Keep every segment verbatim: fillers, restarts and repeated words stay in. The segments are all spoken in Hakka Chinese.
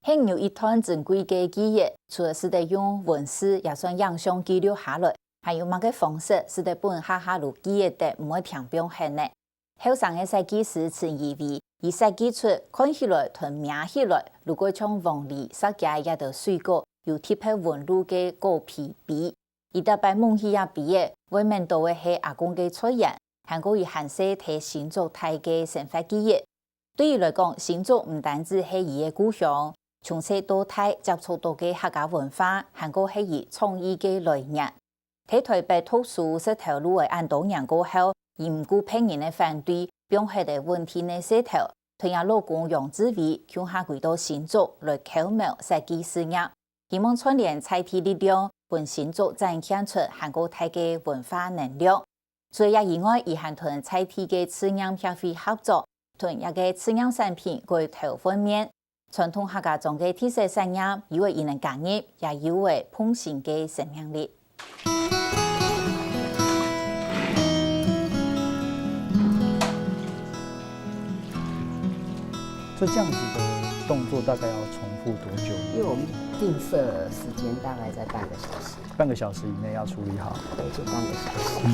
係有一段珍貴个記憶，除了使得用文字也算影像記錄下來，還有麼个方式使得分下下路記憶个毋會忒放忒呢？後生个設計師陳怡薇，佢設計出看起來同摸起來，如果像黃梨、釋迦這兜水果，有特別紋路个果皮杯。佢逐擺摸起這杯仔，會愐到个係阿公个菜園，還過佢還細在新竹大个生活記憶。對佢來講，新竹毋單止係佢个故鄉，從細到大接觸到个客家文化，還過係佢創意个來源。在台北讀書食頭路仔恁多年過後，佢毋顧別人个反對，放忒仔穩定个事頭，同佢老公楊志偉共下歸到新竹來開苗設計事業，希望串聯在地力量，分新竹展現出還過大个文化能量。除了這以外，佢還同在地个試驗協會合作，同這个試驗產品改頭換面。傳統客家庄个特色產業，有个佢能加入，也有个歕新个生命力。就這樣子的動作大概要重複多久？因為我們定設時間大概在半個小時。半個小時以內要處理好。對，就半個小時。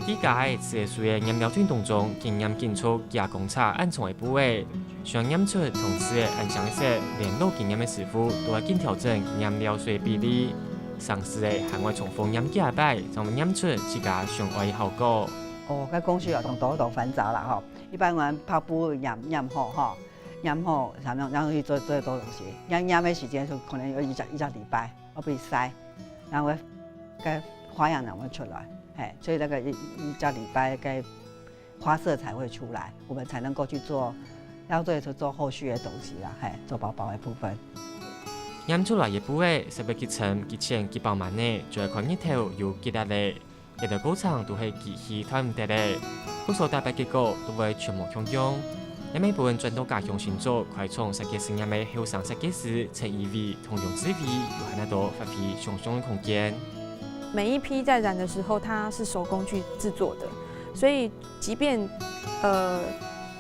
在家个自家手个染料廠當中，經驗緊促加工廠恁長个步仔，想染出同事个恁相个色，連老經驗个師傅都愛緊調整染料水比例。上司个還愛重複染幾下擺，正會染出自家想愛个效果。哦，該工序啊，當多多繁雜啦吼。一般人拍布染染好吼，染好，然後然後去做做多東西，染染个時間就可能有一隻一隻禮拜，要被曬，然後該花樣才會出來，嘿，所以那個一一隻禮拜該花色才會出來，我們才能夠去做，要做就做後續的東西啦，嘿，做包包的部分。染出來个布仔，使得幾層、幾千、幾百萬呢，就愛看日頭有幾烈咧。這兜過程都係機器斷毋得个。故所打敗結果都會全無共樣。也每本轉到家鄉新竹開創設計事業个後生設計師陳怡薇同楊志偉，有還較多發揮想像个空間。每一批在染的时候，它是手工去制作的，所以即便呃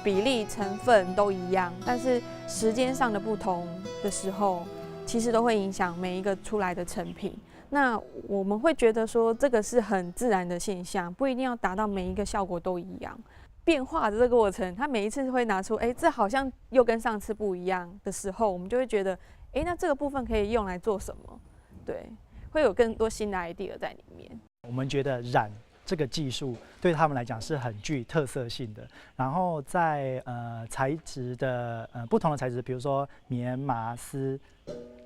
比例成分都一样，但是时间上的不同的时候，其实都会影响每一个出来的成品。那我们会觉得说，这个是很自然的现象，不一定要达到每一个效果都一样。变化的这个过程，它每一次会拿出，哎，这好像又跟上次不一样的时候，我们就会觉得，哎，那这个部分可以用来做什么？对，会有更多新的 idea 在里面。我们觉得染这个技术对他们来讲是很具特色性的。然后在呃材质的呃不同的材质，比如说棉、麻、丝，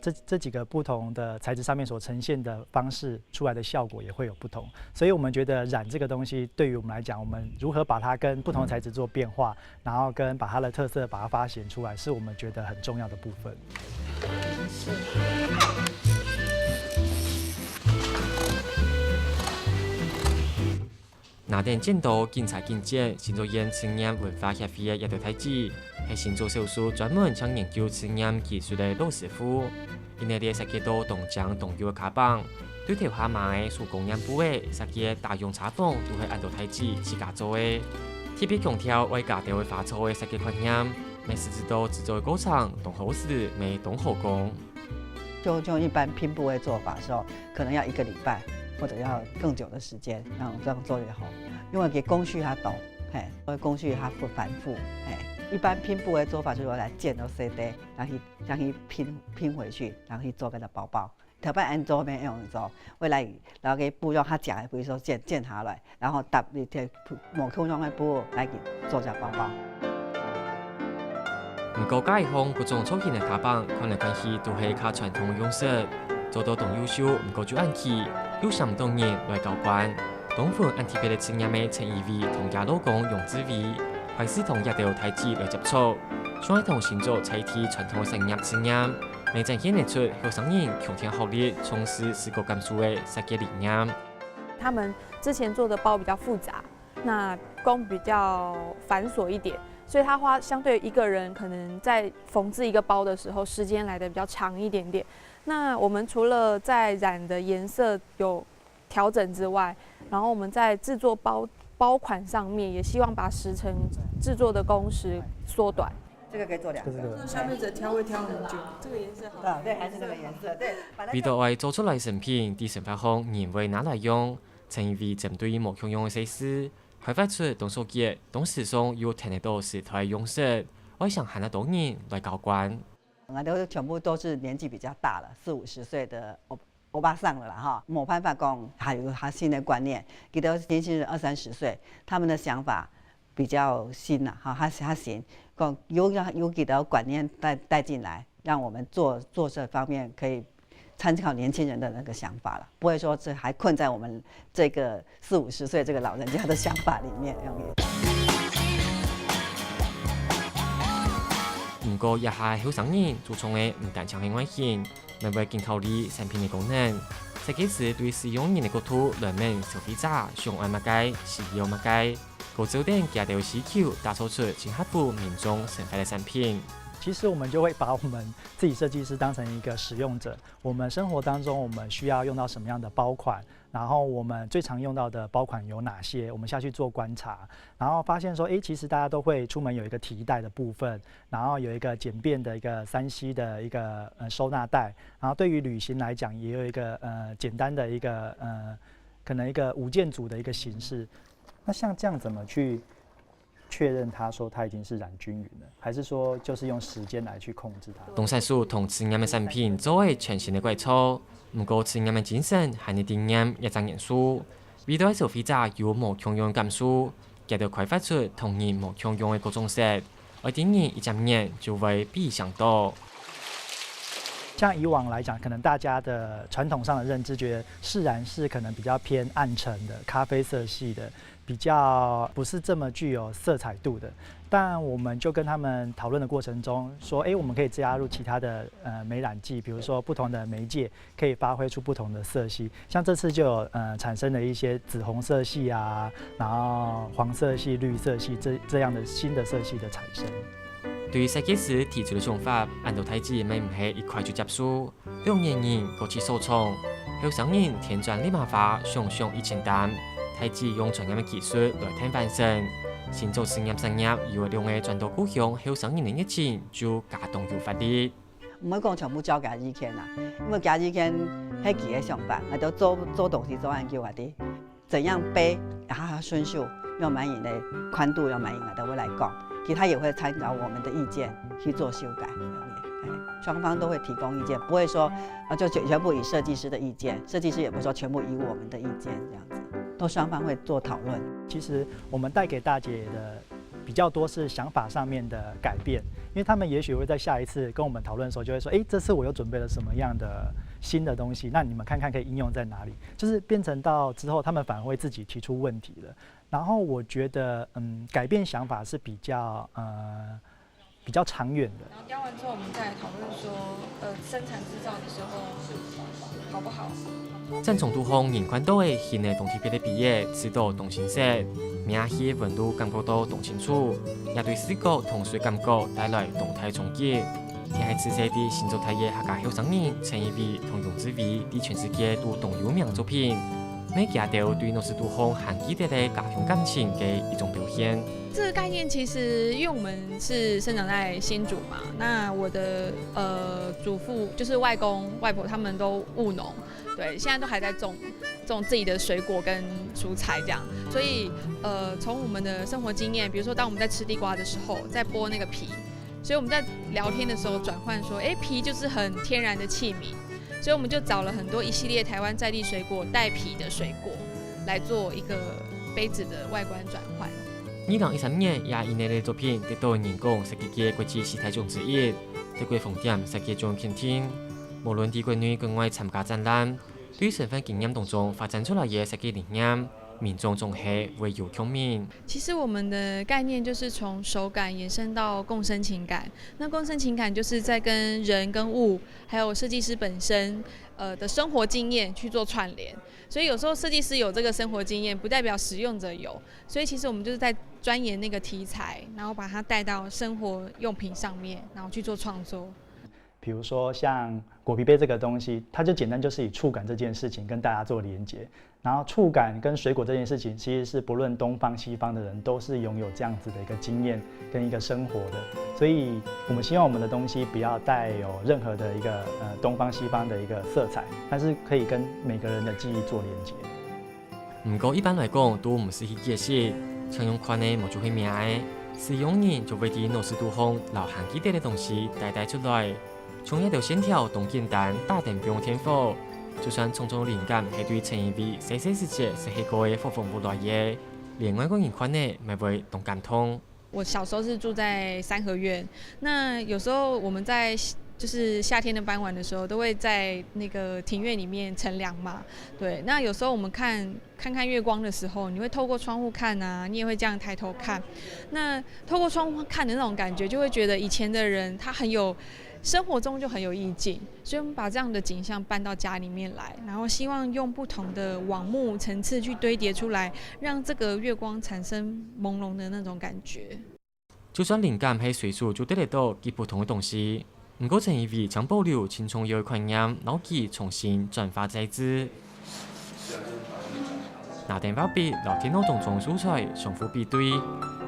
这这几个不同的材质上面所呈现的方式出来的效果也会有不同。所以我们觉得染这个东西对于我们来讲，我们如何把它跟不同的材质做变化，然后跟把它的特色把它发显出来，是我们觉得很重要的部分。拿等剪刀緊裁緊剪，新竹縣紙染文化協會个一兜大姊，係新竹少數專門淨研究紙染技術个老師傅。因為這設計到當靚當幼个卡邦，對頭下嫲个手工染布仔，設計个打絨車縫都係恁多大姊自家做个。特別強調愛加兜个花草个設計概念，乜係知道製作个過程當好勢，乜當好講。 就就一般拼布的做法的時候，可能要一個禮拜或者要更久的時間，然後這樣做也好，因為佢工序較多，嘿，所以工序較複繁複，嘿。一般拼布的做法就是來剪到細塊，然後去然後去拼拼回去，然後去做該個包包。頭擺恁做無恁樣做，會來然後該布用較長个，比如說剪剪下來，然後搭你這無共樣个布來去做隻包包。 毋過，這一項各種造型个卡邦，看來看去都係較傳統个樣式，做到當優秀，毋過就恁奇，又想毋到人來交關。當分恁特別个職業个陳怡薇同厥老公楊志偉，開始同這兜大姊來接觸，想愛同新竹在地傳統个產業試驗，乜展現得出後生人共同合力，重視視覺感受个設計理念。他们之前做的包比较复杂，那工比较繁琐一点，所以他花相对一个人可能在缝制一个包的时候，时间来的比较长一点点。那我们除了在染的颜色有调整之外，然后我们在制作包包款上面也希望把时程制作的工时缩短。这个可以做两个。这个消费者挑会挑很久，这个颜色好。啊，对，还是那个颜色，对。把它为到爱做出来个成品，在生活上人会拿来用，陈一伟針對無共樣个細事，開發出當手傑、當時尚又聽得到時代个樣式，愛想還較多人來交關。我都全部都是年纪比较大了，四五十岁的欧欧巴桑了啦哈，没办法讲还有他新的观念。记得年轻人二三十岁，他们的想法比较新呐，哈，他他新，讲有有给的观念带带进来，让我们做做这方面可以参考年轻人的那个想法了，不会说这还困在我们这个四五十岁这个老人家的想法里面这样子。毋過，這下後生人注重个毋單淨係外形，乜會緊考慮產品个功能。設計師對使用人个角度來問消費者想愛麼个、需要麼个，過照等佢兜需求打造出盡合乎民眾生活个產品。其实我们就会把我们自己设计师当成一个使用者，我们生活当中我们需要用到什么样的包款，然后我们最常用到的包款有哪些，我们下去做观察，然后发现说，诶，其实大家都会出门有一个提袋的部分，然后有一个简便的一个三 C 的一个呃收纳袋，然后对于旅行来讲也有一个呃简单的一个呃可能一个五件组的一个形式。那像这样怎么去确认他说他已经是染均匀了，还是说就是用时间来去控制它？東山樹同自然个產品做个全新个改造，毋過自然个精神還係定念一隻元素。為到消費者有無共樣感受，佢兜開發出同人無共樣个各種色，愛定人一隻眼就會比想到。像以往来讲，可能大家的传统上的认知，觉得自然是可能比较偏暗沉的、咖啡色系的，比较不是这么具有色彩度的。但我们就跟他们讨论的过程中说，诶，我们可以加入其他的呃美染剂，比如说不同的媒介可以发挥出不同的色系。像这次就有呃产生了一些紫红色系啊，然后黄色系、绿色系这这样的新的色系的产生。對設計師提出个想法，恁多大姊乜毋係一開就接受。兩年人各自收藏，後生人添轉麗麻花想像一千擔，大姊用專業个技術來添翻身。新竹實驗產業有兩个轉到故鄉後生人个熱情，就加當有活力。毋會講全部交給阿姨牽啦，因為阿姨牽係佢个想法，𠊎兜做做東西做恁久啊，知怎樣背，然後順序要滿意的寬度要滿意，𠊎兜會來講，其實他也會參考我們的意見去做修改。哎，雙方都會提供意見，不會說啊就全全部以設計師的意見，設計師也不是說全部以我們的意見這樣子，都雙方會做討論。其实我们带给大姐的比较多是想法上面的改变，因为他们也许会在下一次跟我们讨论的时候，就会说，诶，这次我又准备了什么样的新的东西？那你们看看可以应用在哪里？就是变成到之后，他们反而会自己提出问题了。然后我觉得，嗯，改变想法是比较呃比较长远的。然后雕完之后，我们再来讨论说，呃，生产制造的时候好不好？正宗杜烘人看到个形个當特別个比喻，試到當新鮮，摸起溫度感覺到當清楚，也對視覺同水感覺帶來當大衝擊。這係出世在新竹大个客家後生人陳一偉同楊志偉在全世界都當有名个作品，乜佢兜對老式杜烘還記得个家鄉感情个一種表現。这个概念其实，因为我们是生长在新竹嘛，那我的呃祖父就是外公外婆他们都务农，对，现在都还在种种自己的水果跟蔬菜这样，所以呃从我们的生活经验，比如说当我们在吃地瓜的时候，在剥那个皮，所以我们在聊天的时候转换说，诶，皮就是很天然的器皿，所以我们就找了很多一系列台湾在地水果带皮的水果来做一个杯子的外观转换。二零一三年，這一系列个作品得到人工設計界國際四大獎之一，德國紅點設計獎肯定。無論在國內國外參加展覽，對生活經驗當中發展出來个設計理念，民眾總係會有共鳴。其实我们的概念就是从手感延伸到共生情感。那共生情感就是在跟人、跟物，还有设计师本身，呃的生活经验去做串联。所以有时候设计师有这个生活经验，不代表使用者有。所以其实我们就是在钻研那个题材，然后把它带到生活用品上面，然后去做创作。比如说像果皮杯这个东西，它就简单就是以触感这件事情跟大家做连接。然后触感跟水果这件事情，其实是不论东方西方的人都是拥有这样子的一个经验跟一个生活的，所以我们希望我们的东西不要带有任何的一个呃东方西方的一个色彩，但是可以跟每个人的记忆做连接。毋過一般來講，都毋使去解釋，像用看个無就會明个，使用人就會在腦屎肚項摎還記得个東西帶帶出來。像這兜線條當簡單，打等放電火，就算創作靈感係對陳怡維細細時節食起過个火鳳屋來个，連外國人看了乜會當感動。我小时候是住在三合院，那有时候我们在就是夏天的傍晚的时候，都会在那个庭院里面乘凉嘛。对，那有时候我们看看看月光的时候，你会透过窗户看啊，你也会这样抬头看。那透过窗户看的那种感觉，就会觉得以前的人他很有生活中就很有意境，所以我们把这样的景象搬到家里面来，然后希望用不同的网目层次去堆叠出来，让这个月光产生朦胧的那种感觉。就算靈感係隨手就得得到幾普通个東西，毋過陳怡維將保留盡重要个觀念，摎佢重新轉化再製。拿等畫筆摎電腦當中素材相互比對，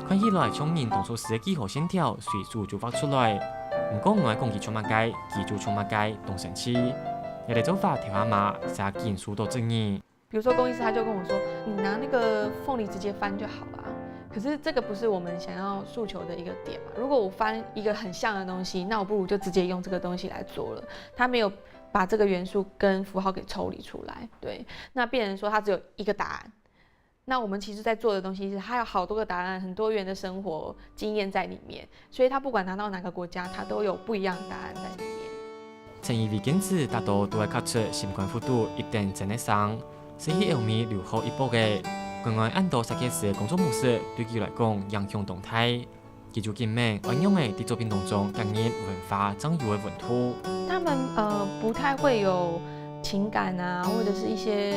看起來像人當初時个幾何線條隨手就畫出來。毋過毋愛講佢像麼个，佢就像麼个，當生趣。這个做法頭下嘛，寫緊收到質疑。比如说工艺师他就跟我说，你拿那个凤梨直接翻就好了。可是这个不是我们想要诉求的一个点嘛？如果我翻一个很像的东西，那我不如就直接用这个东西来做了。他没有把这个元素跟符号给抽离出来，对，那变成说它只有一个答案。那我们其实在做的东西是，它有好多个答案，很多元的生活经验在里面，所以他不管拿到哪个国家，他都有不一样的答案在里面。陳怡維堅持大多都愛刻出心肝腹肚一點真个聲，所以後尾留好一駁仔。另外，恁多設計師个工作模式對佢來講影響當大。佢就緊問愛仰仔在作品當中加入文化正有个溫度。他们呃不太会有情感啊，或者是一些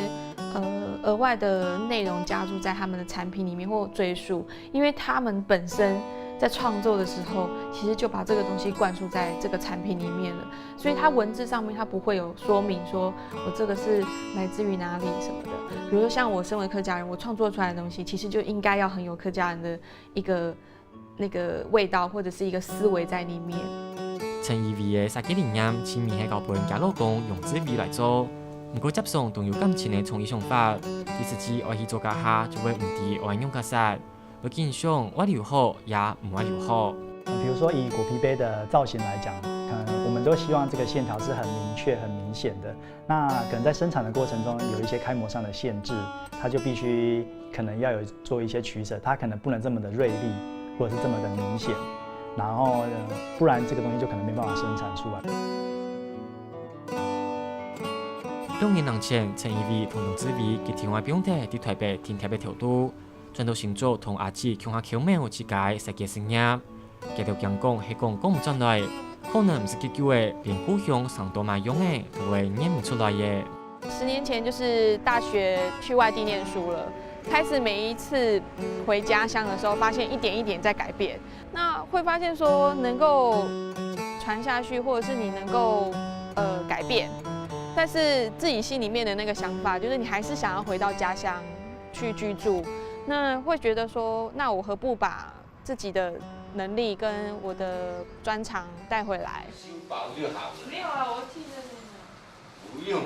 呃额外的内容加入在他们的产品里面或赘述，因为他们本身在创作的时候，其实就把这个东西灌输在这个产品里面了，所以它文字上面它不会有说明说我这个是来自于哪里什么的。比如说像我身为客家人，我创作出来的东西其实就应该要很有客家人的一个那个味道或者是一个思维在里面。陳怡維个設計理念，盡尾係交分厥老公楊志偉來做。毋過輒常同有感情个創意想法，其實只愛去做該下，就會毋知愛仰結煞。 有印象，愛留好也毋愛留好。比如说以果皮杯的造型来讲，可能我们都希望这个线条是很明确、很明显的。那可能在生产的过程中有一些开模上的限制，它就必须可能要有做一些取舍，它可能不能这么的锐利，或者是这么的明显，然后不然这个东西就可能没办法生产出来。六年前，陈怡维同楊志偉佢另外放忒在台北定貼个頭度， 轉到新竹同阿姊共下敲鋩自家个設計事業。佢兜驚講係講講毋轉來，可能毋使幾久仔，連故鄉生到麼樣仔都會認毋出來了。十年前就是大学去外地念书了，开始每一次回家乡的时候，发现一点一点在改变。那会发现说能够传下去，或者是你能够呃改变，但是自己心里面的那个想法，就是你还是想要回到家乡。 去居住，那会觉得说，那我何不把自己的能力跟我的专长带回来？没有啊，我替那个。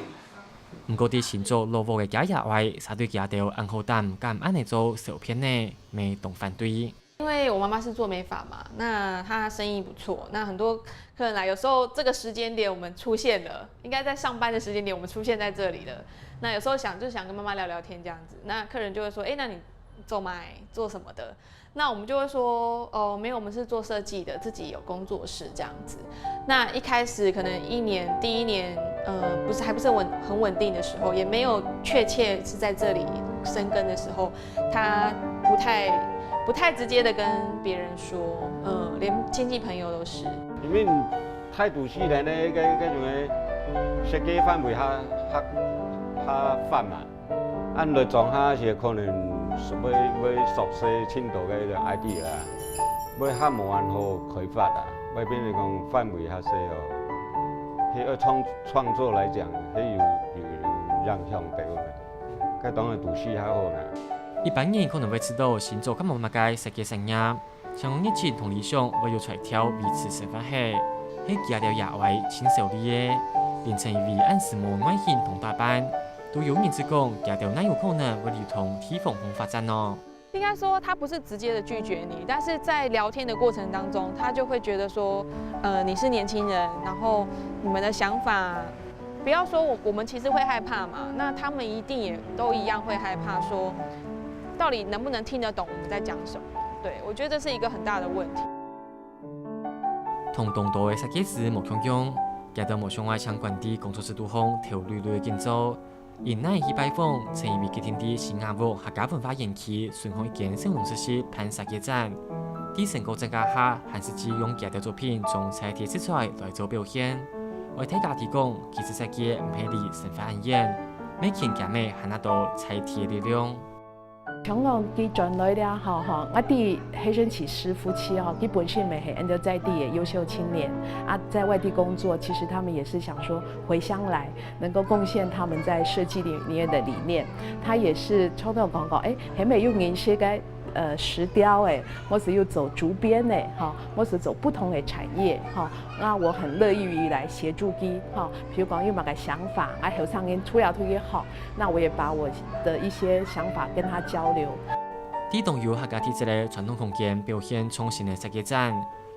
毋過在新竹老屋个厥爺哀，嗄對厥兜恁好膽敢恁仔做小便呢，乜當反對。 因为我妈妈是做美发嘛，那她生意不错，那很多客人来，有时候这个时间点我们出现了，应该在上班的时间点我们出现在这里了。那有时候想就想跟妈妈聊聊天这样子，那客人就会说，哎，那你做卖做什么的？那我们就会说，哦，没有，我们是做设计的，自己有工作室这样子。那一开始可能一年第一年，呃，不是还不是很稳很稳定的时候，也没有确切是在这里生根的时候， 他不太不太直接的跟别人说，嗯，连亲戚朋友都是。因為大都市人个个个種个設計範圍較較較闊嘛，按來講下是可能會會熟悉盡多个idea啦，會較無恁好開發啊，會變成講範圍較細哦。係愛創，創作來講，係有，有，有影響到个。該當然都市較好啦。一般人可能會知道新竹較無麼个設計產業，像日程同理想會有材料維持生活係，係佢兜野外盡少理个。連陳怡維恁時髦个外形同打扮，都有人知講佢兜哪有可能會流通地方項發展呢？ 應該說，他不是直接的拒絕你，但是在聊天的過程當中，他就會覺得說，呃，你是年輕人，然後你們的想法，不要說我，我們其實會害怕嘛，那他們一定也都一樣會害怕說，到底能不能聽得懂我們在講什麼？對，我覺得這是一個很大的問題。同當多个設計師無共樣，佢兜無想愛像管理工作室肚項頭鐳鐳个建築， 因為去拜訪，陳怡維決定在新雅屋客家文化園區選好一間小農實習辦設計展。在成果增加下，還實際用佢兜作品中材料食材來做表現。愛大家提供，其實設計毋係離生活恁遠，乜牽佢兜還較多在地个力量。 從來佢轉來了吼，吼，𠊎知係先起師傅去吼，佢本身也係恁多在地的優秀青年啊，在外地工作，其實他們也是想說回鄉來，能夠貢獻他們在設計領域的理念。他也是從頭講講，哎，還沒有認識个呃石雕哎，或是又走竹編哎，哈，或是走不同的產業哈，那我很樂意於來協助佢哈。比如講有麼个想法，啊後生人除了對佢好， 那我也把我的一些想法跟他交流。在當有客家特色个傳統空間表現創新个設計展，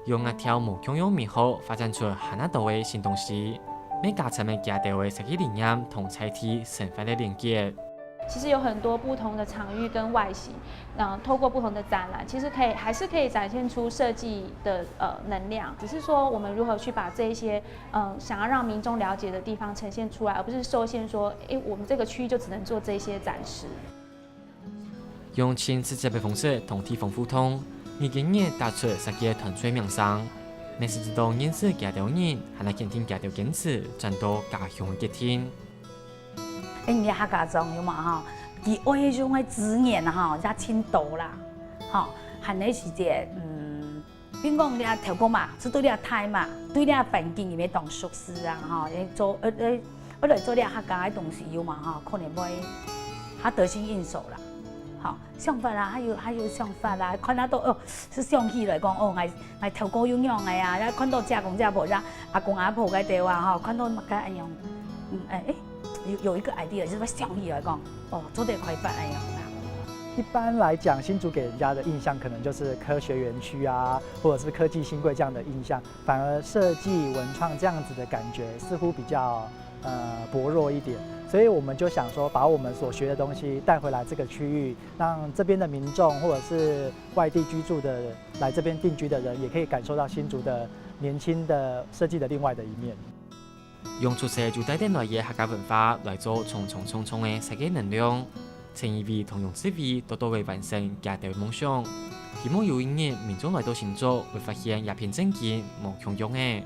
用額條無共樣美好發展出還較多个新東西，乜加深了佢兜个設計理念同在地生活个連結。其實有很多不同的場域跟外形，嗯，透過不同的展覽，其實可以還是可以展現出設計的呃能量，只是說我們如何去把這一些嗯想要讓民眾了解的地方呈現出來，而不是受限說，誒，我們這個區域就只能做這些展示。 用盡直接个方式同地方互動，日今日打出設計團隊名聲，乜係知道認識佢兜人，還來肯定佢兜堅持轉到家鄉个決定。誒，你客家庄有無吼？佢愛用个資源吼，也盡多啦，吼，還係一個嗯。 並講這頭家嘛，係對這大嘛，對這環境佢乜當熟識啊，吼，做呃呃，愛來做這客家个東西有嘛吼，可能會較得心應手啦，吼，想法啦，還有還有想法啦，看得到哦，係想起來講哦，𠊎𠊎頭家有樣个啊，看到姐公姐婆、阿公阿婆該兜啊，吼，看到麼个恁樣，嗯，誒誒。 有有一個idea，就係想起來講，哦，做得開發恁樣啦。一般來講，新竹給人家的印象可能就是科學園區啊，或者是科技新貴這樣的印象，反而設計文創這樣子的感覺似乎比較呃薄弱一點，所以我們就想說，把我們所學的東西帶回來這個區域，讓這邊的民眾或者是外地居住的來這邊定居的人，也可以感受到新竹的年輕的設計的另外的一面。 用出世就帶等來个客家文化來做重重重重个設計能量。陳怡維同楊志偉多多會完成佢兜个夢想。希望有一日民眾來到新竹，會發現這片正經無共樣个。